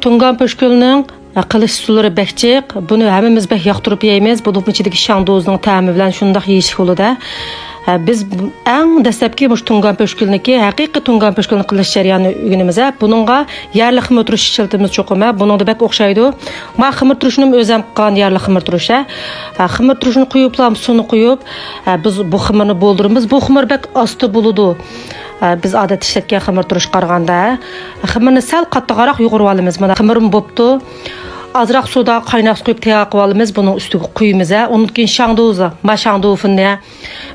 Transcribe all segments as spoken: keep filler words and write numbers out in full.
تۇڭگان پۆشكىلىنىڭ، ئە، قىلىش ئۇسۇللىرى بەك جىق. بۇنى ھەممىمىز بەك ياقتۇرۇپ يەيمىز. بۇنىڭ ئىچىدىكى شاڭدۇزنىڭ تەمى بىلەن شۇنداق يېيىشكە بولىدۇ. ئە، بىز ئەڭ دەسلەپكى مۇشۇ تۇڭگان پۆشكىلىنىكى، ھەقىقىي تۇڭگان پۆشكىلىنى قىلىش جەريانىنى ئۆگىنىمىز. ئە، بۇنىڭغا يەرلىك خېمىر تۇرۇش ئىشلىتىمىز چوقۇم. ئە، بۇنىڭدا بەك ئوخشايدۇ. ما خېمىر تۇرۇشنىمۇ ئۆزۈم قىلغان يەرلىك خېمىر تۇرۇش. ئە، ئە، خېمىر تۇرۇشنى قويۇپلا، سۇنى قويۇپ، ئە، بىز بۇ خېمىرنى بولدۇرىمىز. بۇ خېمىر بەك ئاستا بولىدۇ. ئە، بىز ئادەتتە ئىشلەتكەن خېمىر تۇرۇشقا قارىغاندا، خېمىرنى سەل قاتتىقراق يۇغۇرۇپ ئالىمىز. مانا خېمىرمۇ بوپتۇ. ئازراق سۇدا قايناق سۇ قۇيۇپ تەييار قىلىپ ئالىمىز. بۇنىڭ ئۈستىگە قويىمىز. ئە، ئۇنىڭدىن كېيىن شاڭدۇزا، ما شاڭدۇفېننى.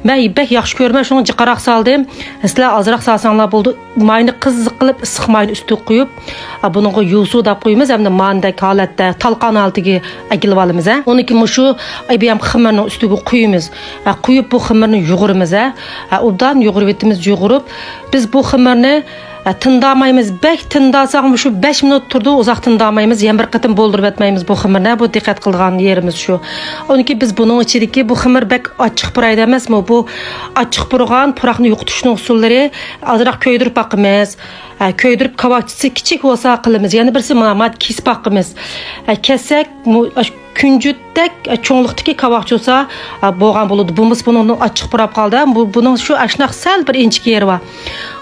مەن بەك ياخشى كۆرىمەن، شۇڭا جىقراق سالدىم. سىلەر ئازراق سالساڭلار بولىدۇ. ماينى قىزىق قىلىپ، ئىسسىق ماينى ئۈستىگە قويۇپ، ئە، بۇنىڭغا يۇسۇ دەپ قويىمىز. ھەمدە ماندەك ھالەتتە، تالقان ھالىتىگە ئەكېلىپ ئالىمىز. ئە، ئۇنىڭ كېيىن مۇشۇ ئەيبىيام خېمىرنىڭ ئۈستىگە قويىمىز. ئە، قويۇپ بۇ خېمىرنى يۇغۇرىمىز. ئە، ئە، ئوبدان يۇغۇرۇۋېتىمىز، يۇغۇرۇپ، بىز بۇ خېمىرنى، ئە، تىندامايمىز. بەك تىنداساق مۇشۇ بەش مىنۇت تۇرىدۇ، ئۇزاق تىندامايمىز. يەنە بىر قېتىم بولدۇرۇۋەتمەيمىز بۇ خېمىرنى. بۇ دىققەت قىلىدىغان يېرىمىز شۇ. ئۇنىڭكى بىز بۇنىڭ ئىچىدىكى بۇ خېمىر بەك ئاچچىق پۇرايدۇ ئەمەسمۇ؟ بۇ ئاچچىق پۇرىغان پۇراقنى يوقىتىشنىڭ ئۇسۇللىرى، ئازراق كۆيدۈرۈپ باقىمىز. ئە، كۆيدۈرۈپ كاۋاكچىسى كىچىك بولسا قىلىمىز. يەنە بىرسى مانا، مانا كېسىپ باقىمىز. ئە، كەسسەك، مۇ-، ئاشۇ كۈنجۈتتەك، ئە، چوڭلۇقتىكى كاۋاكچى بولسا، ئە، بولغان بولىدۇ. بولمىسا بۇنىڭدىن ئاچچىق پۇراپ قالدى. بۇ، بۇنىڭ شۇ ئاشۇنداق سەل بىر ئىنچىكە يېرى بار.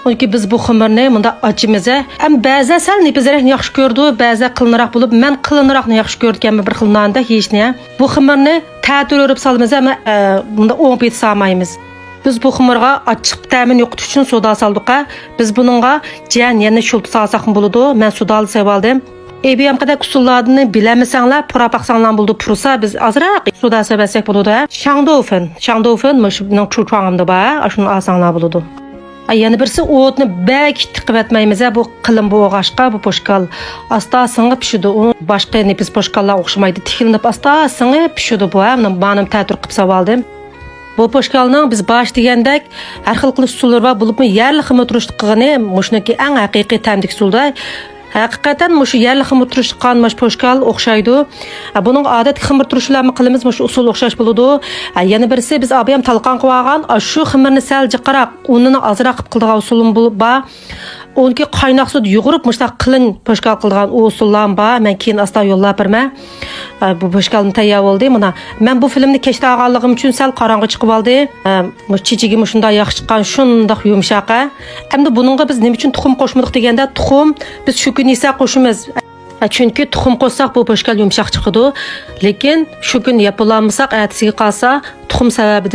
ئۇنكى بىز بۇ خېمىرنى مۇنداق ئاچىمىز. ئەمما بەزىلەر سەل نېپىزرەكنى ياخشى كۆرىدۇ، بەزىلەر قېلىنراق بولۇپ، مەن قېلىنراقنى ياخشى كۆرىدىكەنمەن بىر خىل ناندەك يېيىشنى. بۇ خېمىرنى تەتۈر ئۇرۇپ سالىمىز، ئەمما، ئە، مۇنداق ئوڭ پېتى سالمايمىز. بىز بۇ خېمىرغا ئاچچىق تەمىنى يوقىتىش ئۈچۈن سودا سالدۇق. بىز بۇنىڭغا جەن يەنە شۇلتا سالساقمۇ بولىدۇ. مەن سودالى سېلىۋالدىم. ئېبىيامقىدەك ئۇسۇللاردىن بىلەلمىسەڭلار، پۇراپ باقساڭلار بولىدۇ. پۇرىسا بىز ئازراق سودا سېلىۋەتسەك بولىدۇ. شاڭدوفېن، شاڭدوفېن مۇشۇنىڭ چۇچۇاڭىمدا بار. ئاشۇنى ئالساڭلار بولىدۇ. ئا، يەنە بىرسى، ئوتنى بەك تىقىۋەتمەيمىز، بۇ قېلىن بولغاچقا بۇ پوشكال ئاستا سىڭىپ پىشىدۇ. ئۇ باشقا نېپىز پوشكاللار ئوخشىمايدۇ، تىكىلىنىپ ئاستا سىڭىپ پىشىدۇ بۇ. ھە، مانا تەتۈر قىلىپ سالىۋالدىم. بۇ پوشكالنىڭ بىز باش دېگەندەك ھەر خىل قىلىش ئۇسۇللىرى بار، بولۇپمۇ يەرلىك خېمىر تۇرۇشتا قىلغىنى مۇشۇنىڭكى ئەڭ ھەقىقىي تەمدىكى ئۇسۇلدا. ھەقىقەتەن مۇشۇ يەرلىك خېمىر تۇرۇشتا قىلغان مۇشۇ پوشكال ئوخشايدۇ. ھە، بۇنىڭغا ئادەتتىكى خېمىر تۇرۇش بىلەنمۇ قىلىمىز، مۇشۇ ئۇسۇل ئوخشاش بولىدۇ. ھە، يەنە بىرسى، بىز ئابىيام تالقان قىلىۋالغان، ئاشۇ خېمىرنى سەل جىقراق، ئۇنىنى ئازراق قىلىپ قىلىدىغان ئۇسۇلمۇ بول-، بار. ئۇنىڭكى قايناق سۇدا يۇغۇرۇپ، مۇشۇنداق قېلىن پوشكال قىلىدىغان ئۇ ئۇسۇللارمۇ بار. مەن كېيىن ئاستا يوللاپ بېرىمەن. ئە، بۇ پوشكالمۇ تەييار بولدى. مانا، مەن بۇ فىلىمنى كەچتە ئالغانلىقىم ئۈچۈن سەل قاراڭغۇ چىقىۋالدى. ئە، مۇشۇ چېچىكى مۇشۇنداق ياخشى چىققان، شۇنداق يۇمشاق، ئە. ئەمدى بۇنىڭغا بىز نېمە ئۈچۈن تۇخۇم قوشمىدۇق دېگەندە، تۇخۇم بىز شۇ كۈنى يېسەك قوشىمىز. ئە، چۈنكى تۇخۇم قوشساق، بۇ پوشكال يۇمشاق چىقىدۇ. لېكىن شۇ كۈنى يەپ بولالمىساق، ئەتىسىگە قالسا، تۇخۇم سەۋەبىدىن